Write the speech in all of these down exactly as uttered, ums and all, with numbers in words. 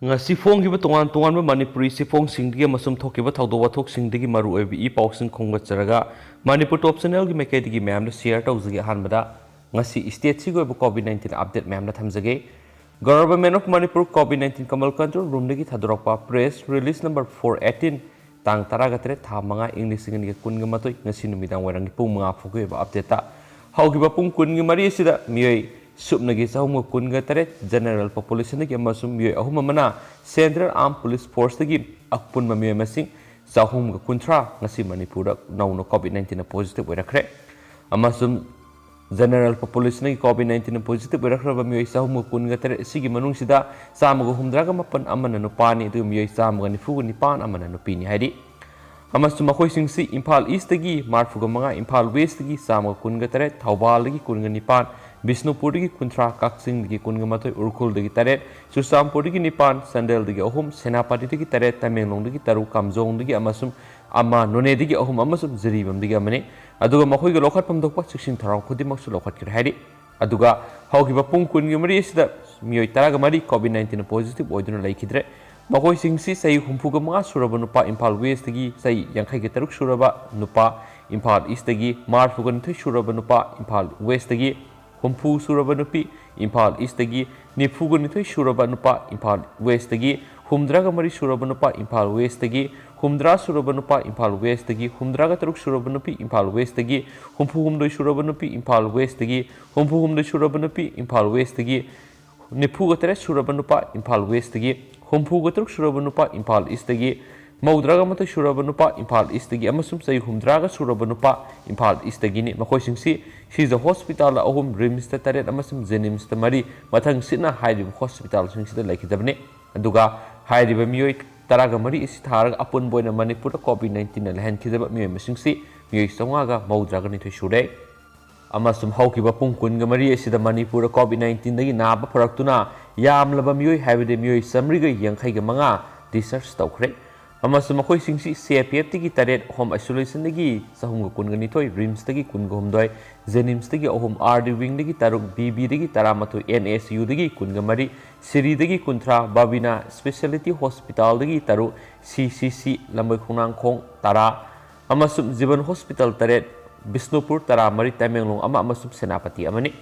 ꯉꯁꯤ ꯐꯣꯡꯈꯤꯕ ꯇꯣꯉꯥꯟ ꯇꯣꯉꯥꯟꯕ ꯃꯅꯤꯄꯨꯔꯤ ꯆꯦꯐꯣꯡꯁꯤꯡꯗꯒꯤ ꯑꯃꯁꯨꯡ ꯊꯣꯛꯈꯤꯕ ꯊꯧꯗꯣꯛ ꯋꯥꯊꯣꯛꯁꯤꯡꯗꯒꯤ ꯃꯔꯨꯑꯣꯏꯕ ꯏ ꯄꯥꯎꯁꯤꯡ ꯈꯣꯝꯒꯠꯆꯔꯒ ꯃꯅꯤꯄꯨꯔ ꯇꯣꯞ ꯆꯦꯅꯦꯜꯒꯤ ꯃꯥꯏꯀꯩꯗꯒꯤ ꯃꯌꯥꯝꯗ ꯁꯤꯌꯔ ꯇꯧꯖꯒꯦ꯫ ꯑꯍꯥꯟꯕꯗ ꯉꯁꯤ ꯁ꯭ꯇꯦꯠꯁꯤꯒꯤ ꯑꯣꯏꯕ ꯀꯣꯚꯤꯗ ꯅꯥꯏꯟꯇꯤꯟ ꯑꯞꯗꯦꯠ ꯃꯌꯥꯝꯗ ꯊꯝꯖꯒꯦ꯫ Government of Manipur COVID nineteen ꯀꯃꯜ ꯀꯟꯇ꯭ꯔꯣꯜ ꯔꯨꯝꯗꯒꯤ ꯊꯥꯗꯣꯔꯛꯄ press release number for eighteen, ꯇꯥꯡ ꯇꯔꯥꯒ ꯇꯔꯦꯠ, ꯊꯥ ꯃꯉꯥ, ꯏꯪ ꯂꯤꯁꯤꯡ ꯑꯅꯤꯒ ꯀꯨꯟꯒ ꯃꯥꯊꯣꯏ, ꯉꯁꯤ ꯅꯨꯃꯤꯗꯥꯡ ꯋꯥꯏꯔꯝꯒꯤ ꯄꯨꯡ ꯃꯉꯥ ꯐꯥꯎꯒꯤ ꯑꯣꯏꯕ ꯑꯞꯗꯦꯠꯇ ꯍꯧꯈꯤꯕ ꯄꯨꯡ ꯀꯨꯟꯒ ꯃꯔꯤ ꯑꯁꯤꯗ ꯃꯤꯑꯣꯏ ꯁꯨꯞꯅꯒꯤ ꯆꯍꯨꯝꯒ ꯀꯨꯟꯒ ꯇꯔꯦꯠ ꯖꯦꯅꯔꯦꯜ ꯄꯣꯄꯨꯂꯦꯁꯟꯗꯒꯤ ꯑꯃꯁꯨꯡ ꯃꯤꯑꯣꯏ ꯑꯍꯨꯝ ꯑꯃꯅ ꯁꯦꯟꯇ꯭ꯔꯦꯜ ꯑꯥꯔꯝ ꯄꯨꯂꯤꯁ ꯐꯣꯔꯁꯇꯒꯤ ꯑꯄꯨꯟꯕ ꯃꯤꯑꯣꯏ ꯃꯁꯤꯡ ꯆꯍꯨꯝꯒ ꯀꯨꯟꯊ꯭ꯔꯥ ꯉꯁꯤ ꯃꯅꯤꯄꯨꯔꯗ ꯅꯧꯅ ꯀꯣꯚꯤꯗ ꯅꯥꯏꯟꯇꯤꯟꯅ ꯄꯣꯖꯤꯇꯤꯚ ꯑꯣꯏꯔꯛꯈ꯭ꯔꯦ꯫ ꯑꯃꯁꯨꯡ ꯖꯦꯅꯔꯦꯜ ꯄꯣꯄꯨꯂꯦꯁꯟꯒꯤ ꯀꯣꯚꯤꯗ ꯅꯥꯏꯟꯇꯤꯟꯅ ꯄꯣꯖꯤꯇꯤꯚ ꯑꯣꯏꯔꯛꯈ꯭ꯔꯕ ꯃꯤꯑꯣꯏ ꯆꯍꯨꯝꯒ ꯀꯨꯟꯒ ꯇꯔꯦꯠ ꯑꯁꯤꯒꯤ ꯃꯅꯨꯡꯁꯤꯗ ꯆꯥꯝꯃꯒ ꯍꯨꯝꯗ꯭ꯔꯥꯒ ꯃꯥꯄꯟ ꯑꯃꯅ ꯅꯨꯄꯥꯅꯤ, ꯑꯗꯨꯒ ꯃꯤꯑꯣꯏ ꯆꯥꯝꯃꯒ ꯅꯤꯐꯨꯒ ꯅꯤꯄꯥꯟ ꯑꯃꯅ ꯅꯨꯄꯤꯅꯤ ꯍꯥꯏꯔꯤ꯫ ꯑꯃꯁꯨꯡ ꯃꯈꯣꯏꯁꯤꯡꯁꯤ ꯏꯝꯐꯥꯜ ꯏꯁꯇꯒꯤ ꯃꯔꯤꯐꯨꯒ ꯃꯉꯥ, ꯏꯝꯐꯥꯜ ꯋꯦꯁꯇꯒꯤ ꯆꯥꯝꯃꯒ ꯀꯨꯟꯒ ꯇꯔꯦꯠ, ꯊꯧꯕꯥꯜꯗꯒꯤ ꯀꯨꯟꯒ ꯅꯤꯄꯥꯟ, ꯕꯤꯁꯅꯨꯄꯨꯔꯗꯒꯤ ꯀꯨꯟꯊ꯭ꯔꯥ, ꯀꯛꯆꯤꯡꯗꯒꯤ ꯀꯨꯟꯒ ꯃꯥꯊꯣꯏ, ꯎꯈ꯭ꯔꯨꯜꯗꯒꯤ ꯇꯔꯦꯠ, ꯆꯨꯔꯆꯥꯟꯄꯨꯔꯗꯒꯤ ꯅꯤꯄꯥꯟ, ꯆꯥꯟꯗꯦꯜꯗꯒꯤ ꯑꯍꯨꯝ, ꯁꯦꯅꯥꯄꯇꯤꯗꯒꯤ ꯇꯔꯦꯠ, ꯇꯃꯦꯡꯂꯣꯡꯗꯒꯤ ꯇꯔꯨꯛ, ꯀꯥꯝꯖꯣꯡꯗꯒꯤ ꯑꯃꯁꯨꯡ ꯑꯃ, ꯅꯣꯅꯦꯗꯒꯤ ꯑꯍꯨꯝ ꯑꯃꯁꯨꯡ ꯖꯤꯔꯤꯕꯥꯝꯗꯒꯤ ꯑꯃꯅꯤ꯫ ꯑꯗꯨꯒ ꯃꯈꯣꯏꯒꯤ ꯂꯧꯈꯠꯐꯝ ꯊꯣꯛꯄ ꯆꯦꯛꯁꯤꯟ ꯊꯧꯔꯥꯡ ꯈꯨꯗꯤꯡꯃꯛꯁꯨ ꯂꯧꯈꯠꯈ꯭ꯔꯦ ꯍꯥꯏꯔꯤ꯫ ꯑꯗꯨꯒ ꯍꯧꯈꯤꯕ ꯄꯨꯡ ꯀꯨꯟꯒ ꯃꯔꯤ ꯑꯁꯤꯗ ꯃꯤꯑꯣꯏ ꯇꯔꯥꯒ ꯃꯔꯤ ꯀꯣꯚꯤꯗ ꯅꯥꯏꯟꯇꯤꯟꯅ ꯄꯣꯖꯤꯇꯤꯚ ꯑꯣꯏꯗꯨꯅ ꯂꯩꯈꯤꯗ꯭ꯔꯦ꯫ ꯃꯈꯣꯏꯁꯤꯡꯁꯤ ꯆꯍꯤ ꯍꯨꯝꯐꯨꯒ ꯃꯉꯥ ꯁꯨꯔꯕ ꯅꯨꯄꯥ ꯏꯝꯐꯥꯜ ꯋꯦꯁꯇꯒꯤ, ꯆꯍꯤ ꯌꯥꯡꯈꯩꯒ ꯇꯔꯨꯛ ꯁꯨꯔꯕ ꯅꯨꯄꯥ ꯏꯝꯐꯥꯜ ꯏꯁꯇꯒꯤ, ꯃꯔꯤꯐꯨꯒ ꯅꯤꯊꯣꯏ ꯁꯨꯔꯕ ꯅꯨꯄꯥ ꯏꯝꯐꯥꯜ ꯋꯦꯁꯇꯒꯤ, ꯍꯨꯝꯐꯨ ꯁꯨꯔꯕ ꯅꯨꯄꯤ ꯏꯝꯐꯥꯜ ꯏꯁꯇꯒꯤ, ꯅꯤꯐꯨꯒ ꯅꯤꯊꯣꯏ ꯁꯨꯔꯕ ꯅꯨꯄꯥ ꯏꯝꯐꯥꯜ ꯋꯦꯁꯇꯒꯤ, ꯍꯨꯝꯗ꯭ꯔꯥꯒ ꯃꯔꯤ ꯁꯨꯔꯕ ꯅꯨꯄꯥ ꯏꯝꯐꯥꯜ ꯋꯦꯁꯇꯒꯤ, ꯍꯨꯝꯗ꯭ꯔꯥ ꯁꯨꯔꯕ ꯅꯨꯄꯥ ꯏꯝꯐꯥꯜ ꯋꯦꯁꯇꯒꯤ, ꯍꯨꯝꯗ꯭ꯔꯥꯒ ꯇꯔꯨꯛ ꯁꯨꯔꯕ ꯅꯨꯄꯤ ꯏꯝꯐꯥꯜ ꯋꯦꯁꯇꯒꯤ, ꯍꯨꯝꯐꯨ ꯍꯨꯝꯗꯣꯏ ꯁꯨꯔꯕ ꯅꯨꯄꯤ ꯏꯝꯐꯥꯜ ꯋꯦꯁꯇꯒꯤ, ꯍꯨꯝꯐꯨ ꯍꯨꯝꯗꯣꯏ ꯁꯨꯔꯕ ꯅꯨꯄꯤ ꯏꯝꯐꯥꯜ ꯋꯦꯁꯇꯒꯤ, ꯅꯤꯐꯨꯒ ꯇꯔꯦꯠ ꯁꯨꯔꯕ ꯅꯨꯄꯥ ꯏꯝꯐꯥꯜ ꯋꯦꯁꯇꯒꯤ, ꯍꯨꯝꯐꯨꯒ ꯇꯔꯨꯛ ꯁꯨꯔꯕ ꯅꯨꯄꯥ ꯏꯝꯐꯥꯜ ꯏꯁꯇꯒꯤ, ꯃꯧꯗ꯭ꯔꯥꯒ ꯃꯥꯊꯣꯏ ꯁꯨꯔꯕ ꯅꯨꯄꯥ ꯏꯝꯐꯥꯜ ꯏꯁꯇꯒꯤ ꯑꯃꯁꯨꯡ ꯆꯍꯤ ꯍꯨꯝꯗ꯭ꯔꯥꯒ ꯁꯨꯔꯕ ꯅꯨꯄꯥ ꯏꯝꯐꯥꯜ ꯏꯁꯇꯒꯤꯅꯤ꯫ ꯃꯈꯣꯏꯁꯤꯡꯁꯤ ꯁꯤꯖ ꯍꯣꯁꯄꯤꯇꯥꯜꯗ ꯑꯍꯨꯝ, ꯔꯤꯝꯁꯇ ꯇꯔꯦꯠ ꯑꯃꯁꯨꯡ ꯖꯦꯅꯤꯝꯁꯇ ꯃꯔꯤ, ꯃꯊꯪ ꯁꯤꯠꯅ ꯍꯥꯏꯔꯤꯕ ꯍꯣꯁꯄꯤꯇꯥꯜꯁꯤꯡꯁꯤꯗ ꯂꯩꯈꯤꯗꯕꯅꯤ꯫ ꯑꯗꯨꯒ ꯍꯥꯏꯔꯤꯕ ꯃꯤꯑꯣꯏ ꯇꯔꯥꯒ ꯃꯔꯤ ꯑꯁꯤ ꯊꯥꯔꯒ ꯑꯄꯨꯟꯕ ꯑꯣꯏꯅ ꯃꯅꯤꯄꯨꯔꯗ ꯀꯣꯚꯤꯗ ꯅꯥꯏꯟꯇꯤꯟꯅ ꯂꯩꯍꯟꯈꯤꯗꯕ ꯃꯤꯑꯣꯏ ꯃꯁꯤꯡꯁꯤ ꯃꯤꯑꯣꯏ ꯆꯥꯝꯃꯉꯥꯒ ꯃꯧꯗ꯭ꯔꯥꯒ ꯅꯤꯊꯣꯏ ꯁꯨꯔꯦ꯫ ꯑꯃꯁꯨꯡ ꯍꯧꯈꯤꯕ ꯄꯨꯡ ꯀꯨꯟꯒ ꯃꯔꯤ ꯑꯁꯤꯗ ꯃꯅꯤꯄꯨꯔꯗ ꯀꯣꯚꯤꯗ ꯅꯥꯏꯟꯇꯤꯟꯗꯒꯤ ꯅꯥꯕ ꯐꯔꯛꯇꯨꯅ ꯌꯥꯝꯂꯕ ꯃꯤꯑꯣꯏ, ꯍꯥꯏꯕꯗꯤ ꯃꯤꯑꯣꯏ ꯆꯥꯃꯔꯤꯒ ꯌꯥꯡꯈꯩꯒ ꯃꯉꯥ ꯗꯤꯁꯆꯥꯔꯖ ꯇꯧꯈ꯭ꯔꯦ꯫ ꯑꯃꯁꯨꯡ ꯃꯈꯣꯏꯁꯤꯡꯁꯤ ꯁꯤ ꯑꯥꯏ ꯄꯤ ꯑꯦꯐꯇꯒꯤ ꯇꯔꯦꯠ, ꯍꯣꯝ ꯑꯥꯏꯁꯣꯂꯦꯁꯟꯗꯒꯤ ꯆꯍꯨꯝꯒ ꯀꯨꯟꯒ ꯅꯤꯊꯣꯏ, ꯔꯤꯝꯁꯇꯒꯤ ꯀꯨꯟꯒ ꯍꯨꯝꯗꯣꯏ, ꯖꯦꯅꯤꯝꯁꯇꯒꯤ ꯑꯍꯨꯝ, ꯑꯥꯔ ꯗꯤ ꯋꯤꯡꯗꯒꯤ ꯇꯔꯨꯛ, ꯕꯤ ꯕꯤꯗꯒꯤ ꯇꯔꯥꯃꯥꯊꯣꯏ, ꯑꯦꯟ ꯑꯦꯁ ꯌꯨꯗꯒꯤ ꯀꯨꯟꯒ ꯃꯔꯤ, ꯁꯤꯔꯤꯗꯒꯤ ꯀꯨꯟꯊ꯭ꯔꯥ, ꯕꯥꯕꯤꯅꯥ ꯁ꯭ꯄꯦꯁꯤꯌꯦꯂꯤꯇꯤ ꯍꯣꯁꯄꯤꯇꯥꯜꯗꯒꯤ ꯇꯔꯨꯛ, ꯁꯤ ꯁꯤ ꯁꯤ ꯂꯝꯕꯣꯏ ꯈꯣꯡꯅꯥꯡꯈꯣꯡ ꯇꯔꯥ, ꯑꯃꯁꯨꯡ ꯖꯤꯕꯟ ꯍꯣꯁꯄꯤꯇꯥꯜ ꯇꯔꯦꯠ, ꯕꯤꯁꯅꯨꯄꯨꯔ ꯇꯔꯥꯃꯔꯤ, ꯇꯃꯦꯡꯂꯣꯡ ꯑꯃ ꯑꯃꯁꯨꯡ ꯁꯦꯅꯥꯄꯇꯤ ꯑꯃꯅꯤ꯫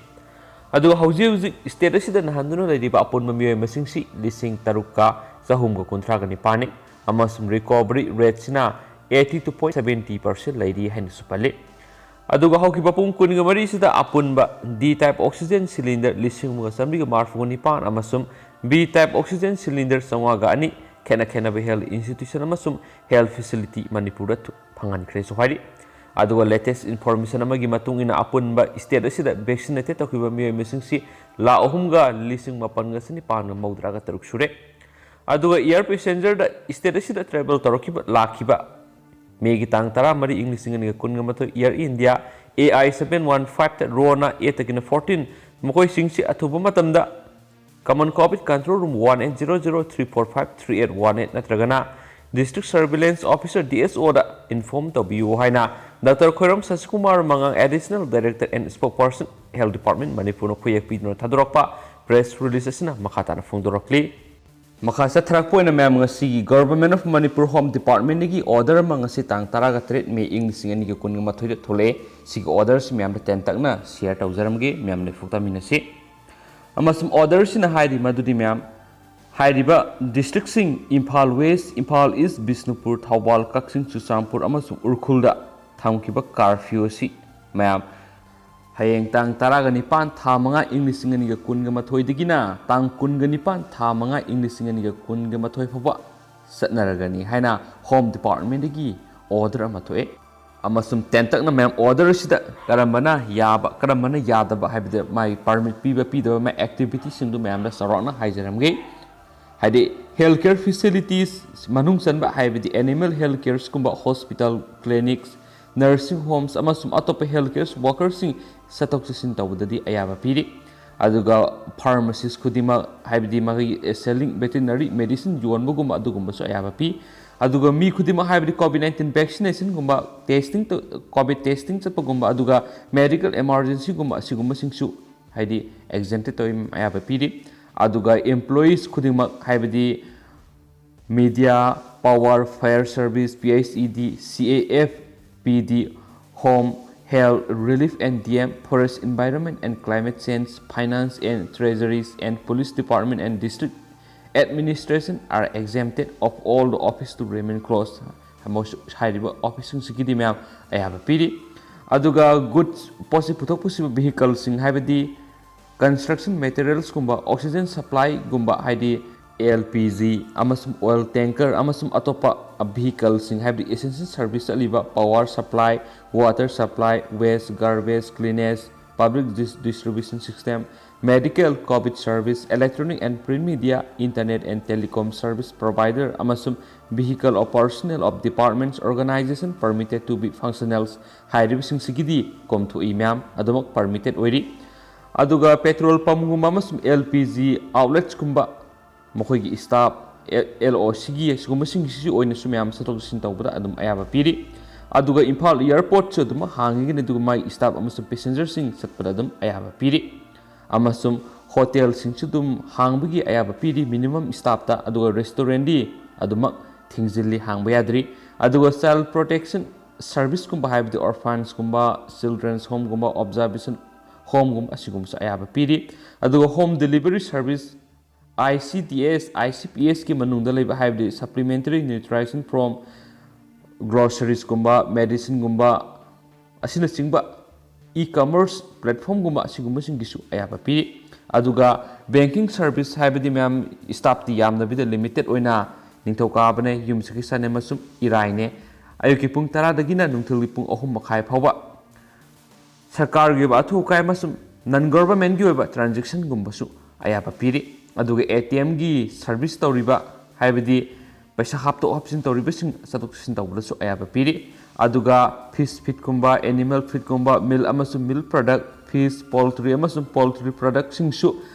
ꯑꯗꯨꯒ ꯍꯧꯖꯤꯛ ꯍꯧꯖꯤꯛ ꯁ꯭ꯇꯦꯠ ꯑꯁꯤꯗ ꯅꯥꯍꯟꯗꯨꯅ ꯂꯩꯔꯤꯕ ꯑꯄꯨꯟꯕ ꯃꯤꯑꯣꯏ ꯃꯁꯤꯡꯁꯤ ꯂꯤꯁꯤꯡ ꯇꯔꯨꯛꯀ ꯆꯍꯨꯝꯒ ꯀꯨꯟꯊ꯭ꯔꯥꯒ ꯅꯤꯄꯥꯟꯅꯤ, ꯑꯃꯁꯨꯡ recovery ꯔꯦꯠꯁꯤꯅ eighty two point seventy percent ꯂꯩꯔꯤ ꯍꯥꯏꯅꯁꯨ ꯄꯜꯂꯤ꯫ ꯑꯗꯨꯒ ꯍꯧꯈꯤꯕ ꯄꯨꯡ ꯀꯨꯟꯒ ꯃꯔꯤꯁꯤꯗ ꯑꯄꯨꯟꯕ D type oxygen cylinder ꯂꯤꯁꯤꯡ ꯑꯃꯒ ꯆꯥꯃꯔꯤꯒ ꯃꯔꯤꯐꯨꯒ ꯅꯤꯄꯥꯟ ꯑꯃꯁꯨꯡ B type oxygen cylinder ꯆꯥꯝꯃꯉꯥꯒ ꯑꯅꯤ ꯈꯦꯠꯅ ꯈꯦꯠꯅꯕ health institution ꯑꯃꯁꯨꯡ health facility ꯃꯅꯤꯄꯨꯔꯗ ꯊꯨ-, ꯐꯪꯍꯟꯈ꯭ꯔꯦꯁꯨ ꯍꯥꯏꯔꯤ꯫ ꯑꯗꯨꯒ latest information ꯑꯃꯒꯤ ꯃꯇꯨꯡ ꯏꯟꯅ, ꯑꯄꯨꯟꯕ ꯁ꯭ꯇꯦꯠ ꯑꯁꯤꯗ vaccinated ꯇꯧꯈꯤꯕ ꯃꯤꯑꯣꯏ ꯃꯁꯤꯡꯁꯤ ꯂꯥꯈ ꯑꯍꯨꯝꯒ ꯂꯤꯁꯤꯡ ꯃꯥꯄꯟꯒ ꯆꯅꯤꯄꯥꯟꯒ ꯃꯧꯗ꯭ꯔꯥꯒ ꯇꯔꯨꯛ ꯁꯨꯔꯦ꯫ ꯑꯗꯨꯒ air passengerꯗ ꯁ꯭ꯇꯦꯠ ꯑꯁꯤꯗ travel ꯇꯧꯔꯛꯈꯤꯕ, ꯂꯥꯛꯈꯤꯕ ꯃꯦꯒꯤ ꯇꯥꯡ ꯇꯔꯥꯃꯔꯤ, ꯏꯪ ꯂꯤꯁꯤꯡ ꯑꯅꯤꯒ ꯀꯨꯟꯒ ꯃꯥꯊꯣꯏ, Air India A I seven one five ꯇ ꯔꯣꯅ eightꯇꯒꯤꯅ fourteen, ꯃꯈꯣꯏꯁꯤꯡꯁꯤ ꯑꯊꯨꯕ ꯃꯇꯝꯗ Common COVID Control Room one eight zero zero three four five three eight one eight ꯅꯠꯇ꯭ꯔꯒꯅ District Surveillance Officer, D S O ꯗ inform ꯇꯧꯕꯤꯌꯨ ꯍꯥꯏꯅ doctor ꯈꯣꯏꯔꯝ ꯁꯁꯤꯀꯨꯃꯥꯔ ꯃꯉꯥꯡ, Additional Director and Spokesperson, Health Department, ꯃꯅꯤꯄꯨꯔꯅ ꯈꯨꯌꯦꯛ ꯄꯤꯗꯨꯅ ꯊꯥꯗꯣꯔꯛꯄ press release ꯑꯁꯤꯅ ꯃꯈꯥ ꯇꯥꯅ ꯐꯣꯡꯗꯣꯔꯛꯂꯤ꯫ ꯃꯈꯥ ꯆꯠꯊꯔꯛꯄ ꯑꯣꯏꯅ ꯃꯌꯥꯝ ꯉꯁꯤꯒꯤ Government of Manipur Home Departmentꯗꯒꯤ order ꯑꯃ ꯉꯁꯤ ꯇꯥꯡ ꯇꯔꯥꯒ ꯇꯔꯦꯠ ꯃꯦ ꯏꯪ ꯂꯤꯁꯤꯡ ꯑꯅꯤꯒ ꯀꯨꯟꯒ ꯃꯥꯊꯣꯏꯗ ꯊꯣꯛꯂꯛꯑꯦ꯫ ꯁꯤꯒꯤ orderꯁꯤ ꯃꯌꯥꯝꯗ ꯇꯦꯟꯇꯛꯅ share ꯇꯧꯖꯔꯝꯒꯦ, ꯃꯌꯥꯝ ꯂꯦꯞꯊꯣꯛ ꯇꯥꯃꯤꯟꯅꯁꯤ꯫ ꯑꯃꯁꯨꯡ orderꯁꯤꯅ ꯍꯥꯏꯔꯤ ꯃꯗꯨꯗꯤ ꯃꯌꯥꯝ, ꯍꯥꯏꯔꯤꯕ districtꯁꯤꯡ ꯏꯝꯐꯥꯜ West, ꯏꯝꯐꯥꯜ East, ꯕꯤꯁꯅꯨꯄꯨꯔ, ꯊꯧꯕꯥꯜ, ꯀꯛꯆꯤꯡ, ꯆꯨꯔꯆꯥꯟꯄꯨꯔ ꯑꯃꯁꯨꯡ ꯎꯈ꯭ꯔꯨꯜꯗ ꯊꯝꯈꯤꯕ curfew ꯑꯁꯤ ꯃꯌꯥꯝ ꯍꯌꯦꯡ ꯇꯥꯡ ꯇꯔꯥꯒ ꯅꯤꯄꯥꯟ ꯊꯥ ꯃꯉꯥ ꯏꯪ ꯂꯤꯁꯤꯡ ꯑꯅꯤꯒ ꯀꯨꯟꯒ ꯃꯥꯊꯣꯏꯗꯒꯤꯅ ꯇꯥꯡ ꯀꯨꯟꯒ ꯅꯤꯄꯥꯟ ꯊꯥ ꯃꯉꯥ ꯏꯪ ꯂꯤꯁꯤꯡ ꯑꯅꯤꯒ ꯀꯨꯟꯒ ꯃꯥꯊꯣꯏ ꯐꯥꯎꯕ ꯆꯠꯅꯔꯒꯅꯤ ꯍꯥꯏꯅ Home Departmentꯗꯒꯤ order ꯑꯃ ꯊꯣꯛꯑꯦ꯫ ꯑꯃꯁꯨꯡ ꯇꯦꯟꯇꯛꯅ ꯃꯌꯥꯝ order ꯑꯁꯤꯗ ꯀꯔꯝꯕꯅ ꯌꯥꯕ, ꯀꯔꯝꯕꯅ ꯌꯥꯗꯕ ꯍꯥꯏꯕꯗꯤ ꯃꯥꯒꯤ permit ꯄꯤꯕ ꯄꯤꯗꯕ ꯃꯥꯒꯤ activityꯁꯤꯡꯗꯨ ꯃꯌꯥꯝꯗ ꯆꯥꯎꯔꯥꯛꯅ ꯍꯥꯏꯖꯔꯝꯒꯦ꯫ ꯍꯥꯏꯗꯤ health care facilities ꯃꯅꯨꯡ ꯆꯟꯕ ꯍꯥꯏꯕꯗꯤ animal health caresꯀꯨꯝꯕ hospital, clinics, nursing homes ꯑꯃꯁꯨꯡ ꯑꯇꯣꯞꯄ health care workerꯁꯤꯡ ꯆꯠꯊꯣꯛ ꯆꯠꯁꯤꯟ ꯇꯧꯕꯗꯗꯤ ꯑꯌꯥꯕ ꯄꯤꯔꯤ꯫ ꯑꯗꯨꯒ ꯐꯥꯔꯃꯥꯁꯤꯁ ꯈꯨꯗꯤꯡꯃꯛ, ꯍꯥꯏꯕꯗꯤ ꯃꯈꯣꯏꯒꯤ selling veterinary medicine ꯌꯣꯟꯕꯒꯨꯝꯕ ꯑꯗꯨꯒꯨꯝꯕꯁꯨ ꯑꯌꯥꯕ ꯄꯤ꯫ ꯑꯗꯨꯒ ꯃꯤ ꯈꯨꯗꯤꯡꯃꯛ, ꯍꯥꯏꯕꯗꯤ COVID nineteen vaccinationꯒꯨꯝꯕ, testing ꯇꯧ-, COVID testing ꯆꯠꯄꯒꯨꯝꯕ, ꯑꯗꯨꯒ medical emergencyꯒꯨꯝꯕ ꯑꯁꯤꯒꯨꯝꯕꯁꯤꯡꯁꯨ, ꯍꯥꯏꯗꯤ, exempted ꯇꯧꯏ, ꯑꯌꯥꯕ ꯄꯤꯔꯤ꯫ ꯑꯗꯨꯒ employees ꯈꯨꯗꯤꯡꯃꯛ, ꯍꯥꯏꯕꯗꯤ media, power, fire service, PHED, CAF, PD, home, health, relief and DM, forest, environment and climate change, finance and treasuries and police department and district administration are exempted of all the office to remain closed꯫ ꯍꯥꯏꯔꯤꯕ officeꯁꯤꯡꯁꯤꯒꯤꯗꯤ ꯃꯌꯥꯝ ꯑꯌꯥꯕ ꯄꯤꯔꯤ꯫ ꯑꯗꯨꯒ goods, ꯄꯣꯠꯁꯤ ꯄꯨꯊꯣꯛ ꯄꯨꯁꯤꯕ vehicleꯁꯤꯡ, ꯍꯥꯏꯕꯗꯤ construction materialsꯀꯨꯝꯕ, oxygen supplyꯒꯨꯝꯕ, ꯍꯥꯏꯗꯤ LPG ꯑꯃꯁꯨꯡ oil tanker ꯑꯃꯁꯨꯡ ꯑꯇꯣꯞꯄ vehicleꯁꯤꯡ, ꯍꯥꯏꯕꯗꯤ essential service ꯆꯠꯂꯤꯕ power supply, water supply, waste, garbage, cleanage, public dis-, distribution system, medical, COVID service, electronic and print media, internet and telecom service provider, ꯑꯃꯁꯨꯡ vehicle of personnel of departments, organization permitted to be functionals ꯍꯥꯏꯔꯤꯕꯁꯤꯡꯁꯤꯒꯤꯗꯤ ꯀꯣꯝꯊꯣꯛꯏ ꯃꯌꯥꯝ ꯑꯗꯨꯃꯛ permitted ꯑꯣꯏꯔꯤ꯫ ꯑꯗꯨꯒ petrol pumpꯒꯨꯝꯕ ꯑꯃꯁꯨꯡ LPG outletsꯀꯨꯝꯕ, ꯃꯈꯣꯏꯒꯤ staff, LOCꯒꯤ ꯑꯁꯤꯒꯨꯝꯕꯁꯤꯡꯁꯤꯒꯤ ꯑꯣꯏꯅꯁꯨ ꯃꯌꯥꯝ ꯆꯠꯊꯣꯛ ꯆꯠꯁꯤꯟ ꯇꯧꯕꯗ ꯑꯗꯨꯝ ꯑꯌꯥꯕ ꯄꯤꯔꯤ꯫ ꯑꯗꯨꯒ ꯏꯝꯐꯥꯜ airportꯁꯨ ꯑꯗꯨꯝ ꯍꯥꯡꯉꯤꯒꯅꯤ, ꯑꯗꯨꯒ ꯃꯥꯒꯤ staff ꯑꯃꯁꯨꯡ passengerꯁꯤꯡ ꯆꯠꯄꯗ ꯑꯗꯨꯝ ꯑꯌꯥꯕ ꯄꯤꯔꯤ꯫ ꯑꯃꯁꯨꯡ hotelꯁꯤꯡꯁꯨ ꯑꯗꯨꯝ ꯍꯥꯡꯕꯒꯤ ꯑꯌꯥꯕ ꯄꯤꯔꯤ minimum staffꯇ, ꯑꯗꯨꯒ restaurantꯗꯤ ꯑꯗꯨꯃꯛ ꯊꯤꯡꯖꯤꯜꯂꯤ, ꯍꯥꯡꯕ ꯌꯥꯗ꯭ꯔꯤ꯫ ꯑꯗꯨꯒ child protection serviceꯀꯨꯝꯕ, ꯍꯥꯏꯕꯗꯤ orphans ꯀꯨꯝꯕ, children's homeꯒꯨꯝꯕ, observation homeꯒꯨꯝꯕ ꯑꯁꯤꯒꯨꯝꯕꯁꯨ ꯑꯌꯥꯕ ꯄꯤꯔꯤ꯫ ꯑꯗꯨꯒ home delivery service, ICDS, ICPSꯀꯤ ꯃꯅꯨꯡꯗ ꯂꯩꯕ, ꯍꯥꯏꯕꯗꯤ supplementary nutrition from groceries ꯀꯨꯝꯕ, medicine ꯒꯨꯝꯕ ꯑꯁꯤꯅꯆꯤꯡꯕ e-commerce platformꯒꯨꯝꯕ ꯑꯁꯤꯒꯨꯝꯕꯁꯤꯡꯒꯤꯁꯨ ꯑꯌꯥꯕ ꯄꯤꯔꯤ꯫ ꯑꯗꯨꯒ banking service, ꯍꯥꯏꯕꯗꯤ ꯃꯌꯥꯝ staffꯇꯤ ꯌꯥꯝꯗꯕꯤꯗ limited ꯑꯣꯏꯅ ꯅꯤꯡꯊꯧꯀꯥꯕꯅꯦ, ꯌꯨꯝꯁꯀꯩꯁꯅꯦ ꯑꯃꯁꯨꯡ ꯏꯔꯥꯏꯅꯦ꯫ ꯑꯌꯨꯛꯀꯤ ꯄꯨꯡ ꯇꯔꯥꯗꯒꯤꯅ ꯅꯨꯡꯊꯤꯜꯒꯤ ꯄꯨꯡ ꯑꯍꯨꯝ ꯃꯈꯥꯏ ꯐꯥꯎꯕ꯫ ꯁꯔꯀꯥꯔꯒꯤ ꯑꯣꯏꯕ ꯑꯊꯨ ꯑꯀꯥꯏ ꯑꯃꯁꯨꯡ non governmentꯀꯤ ꯑꯣꯏꯕ transactionꯒꯨꯝꯕꯁꯨ ꯑꯌꯥꯕ ꯄꯤꯔꯤ꯫ ꯑꯗꯨꯒ ATMꯒꯤ service ꯇꯧꯔꯤꯕ, ꯍꯥꯏꯕꯗꯤ ꯄꯩꯁꯥ ꯍꯥꯞꯇꯣꯛ ꯍꯥꯞꯆꯤꯟ ꯇꯧꯔꯤꯕꯁꯤꯡ ꯆꯠꯊꯣꯛ ꯆꯠꯁꯤꯟ ꯇꯧꯕꯗꯁꯨ ꯑꯌꯥꯕ ꯄꯤꯔꯤ꯫ ꯑꯗꯨꯒ fish feedꯀꯨꯝꯕ, animal feedꯀꯨꯝꯕ, milk ꯑꯃꯁꯨꯡ milk product, Fish, poultry ꯑꯃꯁꯨꯡ poultry productꯁꯤꯡꯁꯨ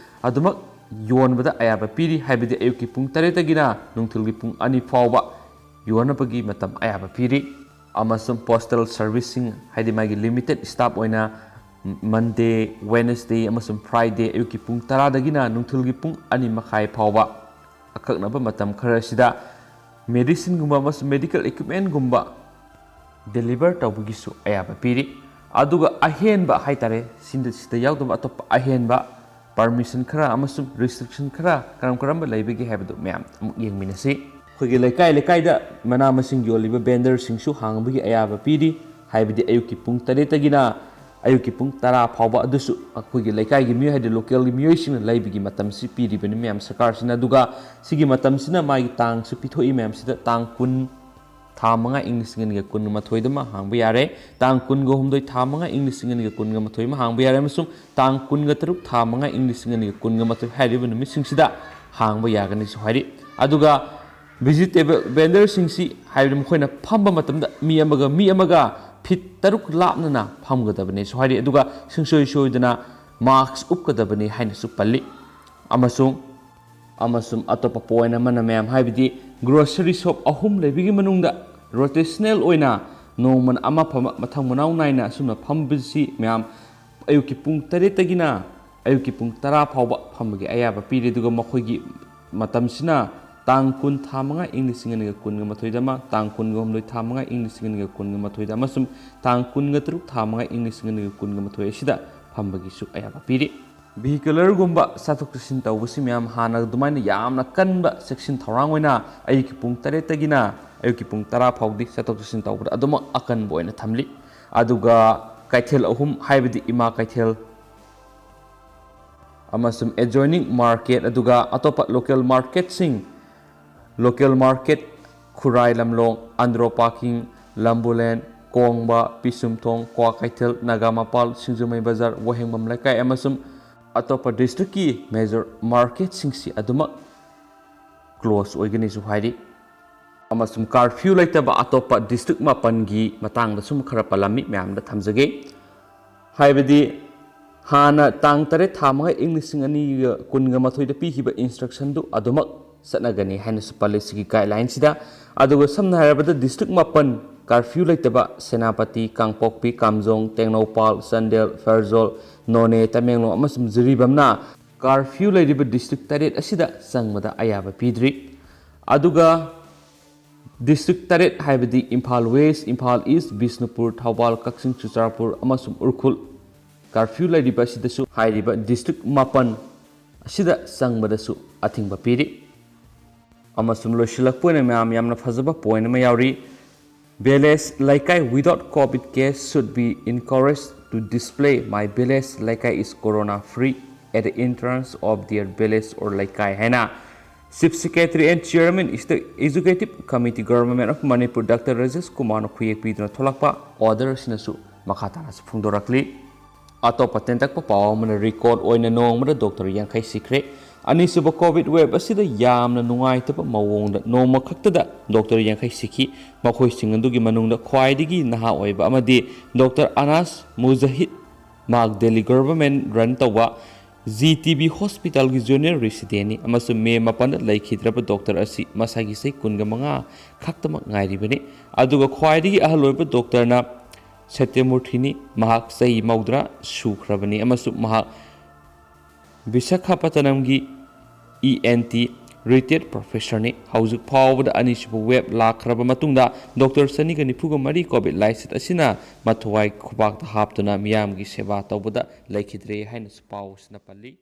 ꯑꯗꯨꯃꯛ ꯌꯣꯟꯕꯗ ꯑꯌꯥꯕ ꯄꯤꯔꯤ, ꯍꯥꯏꯕꯗꯤ ꯑꯌꯨꯛꯀꯤ ꯄꯨꯡ ꯇꯔꯦꯠꯇꯒꯤꯅ ꯅꯨꯡꯊꯤꯜꯒꯤ ꯄꯨꯡ ꯑꯅꯤ ꯐꯥꯎꯕ ꯌꯣꯟꯅꯕꯒꯤ ꯃꯇꯝ ꯑꯌꯥꯕ ꯄꯤꯔꯤ꯫ ꯑꯃꯁꯨꯡ postal serviceꯁꯤꯡ, ꯍꯥꯏꯗꯤ ꯃꯥꯒꯤ limited staff ꯑꯣꯏꯅ Monday, Wednesday ꯑꯃꯁꯨꯡ Friday ꯑꯌꯨꯛꯀꯤ ꯄꯨꯡ ꯇꯔꯥꯗꯒꯤꯅ ꯅꯨꯡꯊꯤꯜꯒꯤ ꯄꯨꯡ ꯑꯅꯤ ꯃꯈꯥꯏ ꯐꯥꯎꯕ ꯑꯀꯛꯅꯕ ꯃꯇꯝ ꯈꯔ ꯑꯁꯤꯗ medicineꯒꯨꯝꯕ ꯑꯃꯁꯨꯡ medical equipmentꯒꯨꯝꯕ deliver ꯇꯧꯕꯒꯤꯁꯨ ꯑꯌꯥꯕ ꯄꯤꯔꯤ꯫ ꯑꯗꯨꯒ ꯑꯍꯦꯟꯕ ꯍꯥꯏꯇꯥꯔꯦ, ꯁꯤꯗ ꯁꯤꯗ ꯌꯥꯎꯗꯕ ꯑꯇꯣꯞꯄ ꯑꯍꯦꯟꯕ permission ꯈꯔ ꯑꯃꯁꯨꯡ restriction ꯈꯔ ꯀꯔꯝ ꯀꯔꯝꯕ ꯂꯩꯕꯒꯦ ꯍꯥꯏꯕꯗꯨ ꯃꯌꯥꯝ ꯑꯃꯨꯛ ꯌꯦꯡꯃꯤꯟꯅꯁꯤ꯫ ꯑꯩꯈꯣꯏꯒꯤ ꯂꯩꯀꯥꯏ ꯂꯩꯀꯥꯏꯗ ꯃꯅꯥ ꯃꯁꯤꯡ ꯌꯣꯜꯂꯤꯕ vendorꯁꯤꯡꯁꯨ ꯍꯥꯡꯕꯒꯤ ꯑꯌꯥꯕ ꯄꯤꯔꯤ, ꯍꯥꯏꯕꯗꯤ ꯑꯌꯨꯛꯀꯤ ꯄꯨꯡ ꯇꯔꯦꯠꯇꯒꯤꯅ ꯑꯌꯨꯛꯀꯤ ꯄꯨꯡ ꯇꯔꯥ ꯐꯥꯎꯕ, ꯑꯗꯨꯁꯨ ꯑꯩꯈꯣꯏꯒꯤ ꯂꯩꯀꯥꯏꯒꯤ ꯃꯤꯑꯣꯏ, ꯍꯥꯏꯗꯤ localꯒꯤ ꯃꯤꯑꯣꯏꯁꯤꯡꯅ ꯂꯩꯕꯒꯤ ꯃꯇꯝꯁꯤ ꯄꯤꯔꯤꯕꯅꯤ ꯃꯌꯥꯝ ꯁꯔꯀꯥꯔꯁꯤꯅ꯫ ꯑꯗꯨꯒ ꯁꯤꯒꯤ ꯃꯇꯝꯁꯤꯅ ꯃꯥꯒꯤ ꯇꯥꯡꯁꯨ ꯄꯤꯊꯣꯛꯏ ꯃꯌꯥꯝꯁꯤꯗ, ꯇꯥꯡ ꯀꯨꯟ, ꯊꯥ ꯃꯉꯥ, ꯏꯪ ꯂꯤꯁꯤꯡ ꯑꯅꯤꯒ ꯀꯨꯟꯒ ꯃꯥꯊꯣꯏꯗ ꯑꯃ ꯍꯥꯡꯕ ꯌꯥꯔꯦ, ꯇꯥꯡ ꯀꯨꯟꯒ ꯍꯨꯝꯗꯣꯏ, ꯊꯥ ꯃꯉꯥ, ꯏꯪ ꯂꯤꯁꯤꯡ ꯑꯅꯤꯒ ꯀꯨꯟꯒ ꯃꯥꯊꯣꯏ ꯑꯃ ꯍꯥꯡꯕ ꯌꯥꯔꯦ, ꯑꯃꯁꯨꯡ ꯇꯥꯡ ꯀꯨꯟꯒ ꯇꯔꯨꯛ, ꯊꯥ ꯃꯉꯥ, ꯏꯪ ꯂꯤꯁꯤꯡ ꯑꯅꯤꯒ ꯀꯨꯟꯒ ꯃꯥꯊꯣꯏ ꯍꯥꯏꯔꯤꯕ ꯅꯨꯃꯤꯠꯁꯤꯡꯁꯤꯗ ꯍꯥꯡꯕ ꯌꯥꯒꯅꯤꯁꯨ ꯍꯥꯏꯔꯤ꯫ ꯑꯗꯨꯒ vegetable vendorꯁꯤꯡꯁꯤ, ꯍꯥꯏꯕꯗꯤ ꯃꯈꯣꯏꯅ ꯐꯝꯕ ꯃꯇꯝꯗ ꯃꯤ ꯑꯃꯒ ꯃꯤ ꯑꯃꯒ feet ꯇꯔꯨꯛ ꯂꯥꯞꯅꯅ ꯐꯝꯒꯗꯕꯅꯤꯁꯨ ꯍꯥꯏꯔꯤ꯫ ꯑꯗꯨꯒ ꯁꯨꯡꯁꯣꯏ ꯁꯣꯏꯗꯅ mask ꯎꯞꯀꯗꯕꯅꯤ ꯍꯥꯏꯅꯁꯨ ꯄꯜꯂꯤ꯫ ꯑꯃꯁꯨꯡ, ꯑꯃꯁꯨꯡ ꯑꯇꯣꯞꯄ point ꯑꯃꯅ ꯃꯌꯥꯝ, ꯍꯥꯏꯕꯗꯤ grocery shop ꯑꯍꯨꯝ ꯂꯩꯕꯒꯤ ꯃꯅꯨꯡꯗ rotational ꯑꯣꯏꯅ ꯅꯣꯡꯃ ꯑꯃ ꯐꯝꯕ, ꯃꯊꯪ ꯃꯅꯥꯎ ꯅꯥꯏꯅ ꯑꯁꯨꯝꯅ ꯐꯝꯕꯁꯤ ꯃꯌꯥꯝ ꯑꯌꯨꯛꯀꯤ ꯄꯨꯡ ꯇꯔꯦꯠꯇꯒꯤꯅ ꯑꯌꯨꯛꯀꯤ ꯄꯨꯡ ꯇꯔꯥ ꯐꯥꯎꯕ ꯐꯝꯕꯒꯤ ꯑꯌꯥꯕ ꯄꯤꯔꯤ꯫ ꯑꯗꯨꯒ ꯃꯈꯣꯏꯒꯤ ꯃꯇꯝꯁꯤꯅ ꯇꯥꯡ ꯀꯨꯟ, ꯊꯥ ꯃꯉꯥ, ꯏꯪ ꯂꯤꯁꯤꯡ ꯑꯅꯤꯒ ꯀꯨꯟꯒ ꯃꯥꯊꯣꯏꯗ ꯑꯃ, ꯇꯥꯡ ꯀꯨꯟꯒ ꯍꯨꯝꯗꯣꯏ, ꯊꯥ ꯃꯉꯥ, ꯏꯪ ꯂꯤꯁꯤꯡ ꯑꯅꯤꯒ ꯀꯨꯟꯒ ꯃꯥꯊꯣꯏꯗ ꯑꯃꯁꯨꯡ ꯇꯥꯡ ꯀꯨꯟꯒ ꯇꯔꯨꯛ, ꯊꯥ ꯃꯉꯥ, ꯏꯪ ꯂꯤꯁꯤꯡ ꯑꯅꯤꯒ ꯀꯨꯟꯒ ꯃꯥꯊꯣꯏ ꯑꯁꯤꯗ ꯐꯝꯕꯒꯤꯁꯨ ꯑꯌꯥꯕ ꯄꯤꯔꯤ꯫ Vehicularꯒꯨꯝꯕ ꯆꯠꯊꯣꯛ ꯆꯠꯁꯤꯟ ꯇꯧꯕꯁꯤ ꯃꯌꯥꯝ ꯍꯥꯟꯅ ꯑꯗꯨꯃꯥꯏꯅ ꯌꯥꯝꯅ ꯀꯟꯕ ꯆꯦꯛꯁꯤꯟ ꯊꯧꯔꯥꯡ ꯑꯣꯏꯅ ꯑꯌꯨꯛꯀꯤ ꯄꯨꯡ ꯇꯔꯦꯠꯇꯒꯤꯅ ꯑꯌꯨꯛꯀꯤ ꯄꯨꯡ ꯇꯔꯥ ꯐꯥꯎꯗꯤ ꯆꯠꯊꯣꯛ ꯆꯠꯁꯤꯟ ꯇꯧꯕꯗ ꯑꯗꯨꯃꯛ ꯑꯀꯟꯕ ꯑꯣꯏꯅ ꯊꯝꯂꯤ꯫ ꯑꯗꯨꯒ ꯀꯩꯊꯦꯜ ꯑꯍꯨꯝ, ꯍꯥꯏꯕꯗꯤ ꯏꯃꯥ ꯀꯩꯊꯦꯜ ꯑꯃꯁꯨꯡ adjoining market, ꯑꯗꯨꯒ ꯑꯇꯣꯞꯄ local marketꯁꯤꯡ, local market, ꯈꯨꯔꯥꯏ ꯂꯝꯂꯣꯡ, ꯑꯟꯗ꯭ꯔꯣ ꯄꯥꯔꯀꯤꯡ, ꯂꯝꯕꯨꯂꯦꯟ, ꯀꯣꯡꯕ, ꯄꯤꯁꯨꯝꯊꯣꯡ, ꯀ꯭ꯋꯥꯀꯩꯊꯦꯜ, ꯅꯥꯒꯥꯃꯄꯥꯜ, ꯁꯤꯡꯖꯃꯩ ꯕꯖꯥꯔ, ꯋꯥꯍꯦꯡꯕꯝ ꯂꯩꯀꯥꯏ ꯑꯃꯁꯨꯡ ꯑꯇꯣꯞꯄ districtꯀꯤ major marketꯁꯤꯡꯁꯤ ꯑꯗꯨꯃꯛ close ꯑꯣꯏꯒꯅꯤꯁꯨ ꯍꯥꯏꯔꯤ꯫ ꯑꯃꯁꯨꯡ curfew ꯂꯩꯇꯕ ꯑꯇꯣꯞꯄ district ꯃꯥꯄꯟꯒꯤ ꯃꯇꯥꯡꯗꯁꯨ ꯈꯔ ꯄꯜꯂꯝꯃꯤ, ꯃꯌꯥꯝꯗ ꯊꯝꯖꯒꯦ꯫ ꯍꯥꯏꯕꯗꯤ ꯍꯥꯟꯅ ꯇꯥꯡ ꯇꯔꯦꯠ ꯊꯥ ꯃꯉꯥ ꯏꯪ ꯂꯤꯁꯤꯡ ꯑꯅꯤꯒ ꯀꯨꯟꯒ ꯃꯥꯊꯣꯏꯗ ꯄꯤꯈꯤꯕ instructionꯗꯨ ꯑꯗꯨꯃꯛ ꯆꯠꯅꯒꯅꯤ ꯍꯥꯏꯅꯁꯨ ꯄꯜꯂꯤ ꯁꯤꯒꯤ guidelineꯁꯤꯗ꯫ ꯑꯗꯨꯒ ꯁꯝꯅ ꯍꯥꯏꯔꯕꯗ district ꯃꯥꯄꯟ curfew ꯂꯩꯇꯕ ꯁꯦꯅꯥꯄꯇꯤ, ꯀꯥꯡꯄꯣꯛꯄꯤ, ꯀꯥꯝꯖꯣꯡ, ꯇꯦꯡꯅꯧꯄꯥꯜ, ꯆꯥꯟꯗꯦꯜ, ꯐꯦꯔꯖꯣꯜ, ꯅꯣꯅꯦ, ꯇꯃꯦꯡꯂꯣꯡ ꯑꯃꯁꯨꯡ ꯖꯤꯔꯤꯕꯥꯝꯅ curfew ꯂꯩꯔꯤꯕ district ꯇꯔꯦꯠ ꯑꯁꯤꯗ ꯆꯪꯕꯗ ꯑꯌꯥꯕ ꯄꯤꯗ꯭ꯔꯤ꯫ ꯑꯗꯨꯒ district ꯇꯔꯦꯠ ꯍꯥꯏꯕꯗꯤ ꯏꯝꯐꯥꯜ West, ꯏꯝꯐꯥꯜ East, ꯕꯤꯁꯅꯨꯄꯨꯔ, ꯊꯧꯕꯥꯜ, ꯀꯛꯆꯤꯡ, ꯆꯨꯔꯆꯥꯟꯄꯨꯔ ꯑꯃꯁꯨꯡ ꯎꯈ꯭ꯔꯨꯜ curfew ꯂꯩꯔꯤꯕ ꯑꯁꯤꯗꯁꯨ ꯍꯥꯏꯔꯤꯕ district ꯃꯥꯄꯟ ꯑꯁꯤꯗ ꯆꯪꯕꯗꯁꯨ ꯑꯊꯤꯡꯕ ꯄꯤꯔꯤ꯫ ꯑꯃꯁꯨꯡ ꯂꯣꯏꯁꯤꯜꯂꯛꯄ ꯑꯣꯏꯅ ꯃꯌꯥꯝ ꯌꯥꯝꯅ ꯐꯖꯕ point ꯑꯃ ꯌꯥꯎꯔꯤ꯫ Village ꯂꯩꯀꯥꯏ without COVID case should be encouraged to display "My village ꯂꯩꯀꯥꯏ is corona free" at the entrance of their village or ꯂꯩꯀꯥꯏ ꯍꯥꯏꯅ Chief Secretary and Chairman Executive Committee Government of Manipur Doctor Rajesh ꯀꯨꯃꯥꯔꯅ ꯈꯨꯌꯦꯛ ꯄꯤꯗꯨꯅ ꯊꯣꯛꯂꯛꯄ order ꯑꯁꯤꯅꯁꯨ ꯃꯈꯥ ꯇꯥꯅꯁꯨ ꯐꯣꯡꯗꯣꯔꯛꯂꯤ꯫ ꯑꯇꯣꯞꯄ ꯇꯦꯟꯇꯛꯄ ꯄꯥꯎ ꯑꯃꯅ record ꯑꯣꯏꯅ ꯅꯣꯡꯃꯗ doctor ꯌꯥꯡꯈꯩ ꯁꯤꯈ꯭ꯔꯦ꯫ ꯑꯅꯤꯁꯨꯕ COVID wave ꯑꯁꯤꯗ ꯌꯥꯝꯅ ꯅꯨꯡꯉꯥꯏꯇꯕ ꯃꯑꯣꯡꯗ ꯅꯣꯡꯃ ꯈꯛꯇꯗ doctor ꯌꯥꯡꯈꯩ ꯁꯤꯈꯤ꯫ ꯃꯈꯣꯏꯁꯤꯡ ꯑꯗꯨꯒꯤ ꯃꯅꯨꯡꯗ ꯈ꯭ꯋꯥꯏꯗꯒꯤ ꯅꯍꯥ ꯑꯣꯏꯕ ꯑꯃꯗꯤ doctor ꯑꯅꯥꯁ ꯃꯨꯖꯥꯍꯤꯗ, ꯃꯍꯥꯛ ꯗꯦꯜꯂꯤ government run ꯇꯧꯕ ꯖꯤ ꯇꯤ ꯕꯤ hospitalꯒꯤ junior residentꯅꯤ ꯑꯃꯁꯨꯡ ꯃꯦ ꯃꯥꯄꯟꯗ ꯂꯩꯈꯤꯗ꯭ꯔꯕ doctor ꯑꯁꯤ ꯃꯁꯥꯒꯤ ꯆꯍꯤ ꯀꯨꯟꯒ ꯃꯉꯥ ꯈꯛꯇꯃꯛ ꯉꯥꯏꯔꯤꯕꯅꯤ꯫ ꯑꯗꯨꯒ ꯈ꯭ꯋꯥꯏꯗꯒꯤ ꯑꯍꯜ ꯑꯣꯏꯕ doctorꯅ ꯁꯇ꯭ꯌꯃꯨꯔꯊꯤꯅꯤ, ꯃꯍꯥꯛ ꯆꯍꯤ ꯃꯧꯗ꯭ꯔꯥ ꯁꯨꯈ꯭ꯔꯕꯅꯤ ꯑꯃꯁꯨꯡ ꯃꯍꯥꯛ ꯕꯤꯁꯥꯈꯥꯄꯠꯇꯅꯝꯒꯤ E N T retired professorꯅꯤ꯫ ꯍꯧꯖꯤꯛ ꯐꯥꯎꯕꯗ ꯑꯅꯤꯁꯨꯕ wave ꯂꯥꯛꯈ꯭ꯔꯕ ꯃꯇꯨꯡꯗ doctor ꯆꯅꯤꯒ ꯅꯤꯐꯨꯒ ꯃꯔꯤ COVID ꯂꯥꯏꯆꯠ ꯑꯁꯤꯅ ꯃꯊ꯭ꯋꯥꯏ ꯈꯨꯕꯥꯛꯇ ꯍꯥꯞꯇꯨꯅ ꯃꯤꯌꯥꯝꯒꯤ ꯁꯦꯕꯥ ꯇꯧꯕꯗ ꯂꯩꯈꯤꯗ꯭ꯔꯦ ꯍꯥꯏꯅꯁꯨ ꯄꯥꯎ ꯑꯁꯤꯅ ꯄꯜꯂꯤ꯫